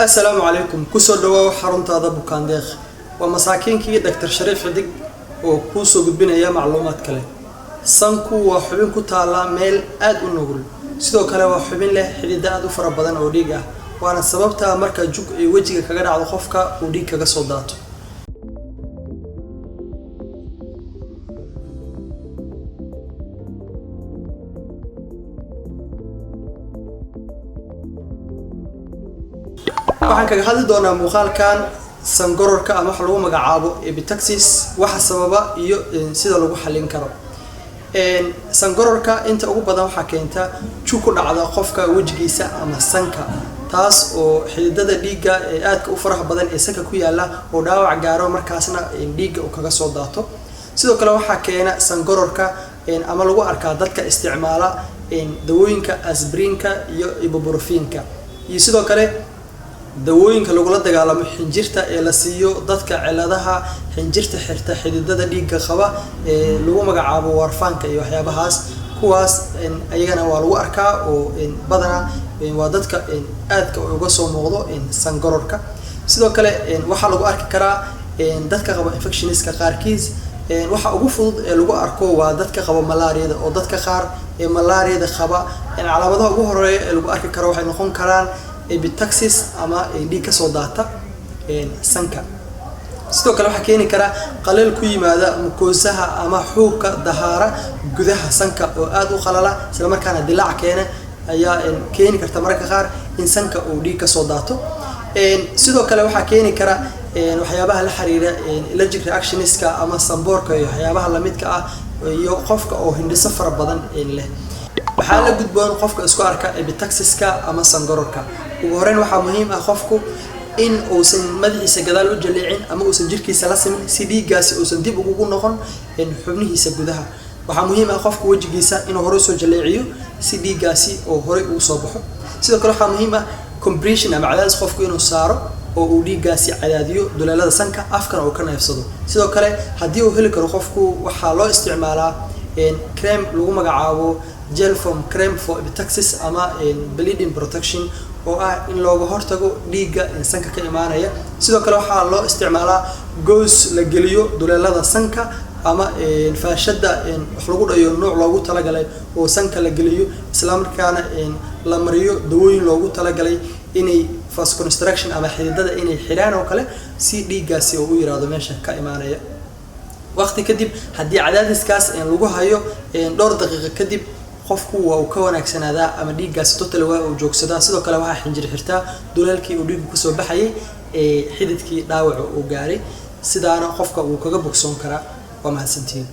Assalaamu calaykum. Kusoo dhawaaw xaruntaada Bukaandeeq. Waa masaakiinkii Dr Shariif Xidig oo kuu soo gudbinaya macluumaad kale. Sanku waa xubin ku taalla meel aada u nugul, sidoo kale waa xubin leh xididda aada u fara badan oo dhiig ah, waana sababta marka jug ay wejiga kaga dhacdo qofka uu dhiig kaga soo daato. Waxaan kaga hadli doonaa muuqaalkan sangororka ama waxa lagu magacaabo epitaxis, waxa sababa iyo sida lagu xallin karo. Sangororka inta ugu badan waxaa keenta jug ku dhacda qofka wejigiisa ama sanka, taas oo xididada dhiigga ee aadka u faraha badan ee sanka ku yaala oo dhaawac gaaro, markaasna dhiigga uu kaga soo daato. Sidoo kale waxaa keena sangororka ama lagu arkaa dadka isticmaala dawooyinka asbrinka iyo ibuprofen-ka, iyo sidoo kale dawooyinka lagula dagaalamo xinjirta ee la siiyo dadka ciladaha xinjirta xirta xididada dhiigga qaba ee lagu magacaabo warfaanka iyo waxyaabahaas. Kuwaas ayagana waa lagu arkaa oo badanaa waa dadka aadka uga soo muuqdo sangororka. Sidoo kale waxaa lagu arki karaa dadka qaba infectioniska qaarkiis. Waxa ugu fudud ee lagu arko waa dadka qaba malaariyada, oo dadka qaar ee malaariyada qaba calaamadaha ugu horeeya ee lagu arki karo waxay noqon karaan epitaxis ama dhiig kasoo daata sanka. Sidoo kale waxaa keeni kara qaleel ku yimaada mukoosaha ama xuubka dahaara gudaha sanka oo aada u qalala, isla markaana dilaac keena ayaa keeni karta mararka qaar in sanka uu dhiig kasoo daato. Sidoo kale waxaa keeni kara waxyaabaha la xiriira allergic reactionska ama samboorka iyo waxyaabaha lamidka ah, iyo qofka oo hindhiso fara badan leh. Waxaa la gudboon qofka isku arka epitaxiska ama sangororka: ugu horeyn waxaa muhiim ah qofku in uusan madaxiisa gadaal u jaleecin ama uusan jirkiisa la simin, si dhiiggaasi uusan dib ugu noqon xubnihiisa gudaha. Waxaa muhiim ah qofku wejigiisa inuu horey usoo jaleeciyo si dhiiggaasi oo horey ugu soo baxo. Sidoo kale waxaa muhiim ah compression ama cadaadis qofku inuu saaro oo uu dhiiggaasi cadaadiyo duleelada sanka, afkana uu ka neefsado. Sidoo kale haddii uu heli karo qofku, waxaa loo isticmaalaa cream lagu magacaabo Gelfoam cream for epitaxis ama bleeding protection, oo ah in looga hortago dhiigga sanka ka imaanaya. Sidoo kale waxaa loo isticmaalaa gauze la geliyo duleelada sanka ama faashada wax lagu dhayo nooc loogu talagalay oo sanka la geliyo, islamarkaana la mariyo dawooyin loogu talagalay inay vasoconstriction ama xididada inay xidhaan oo kale, si dhiiggaasi oo u yiraahdo meesha ka imaanaya. Waqti kadib haddii cadaadiskaas lagu hayo dhowr daqiiqo kadib, qofku waa uu ka wanaagsanaadaa ama dhiiggaasi total waa uu joogsadaa. Sidoo kale waxaa xinjir xirtaa duleelkii uu dhiiggu kasoo baxayay ee xididkii dhaawaca uu gaaray, sidaana qofka uu kaga bogsoon karaa. Waa mahadsantihiin.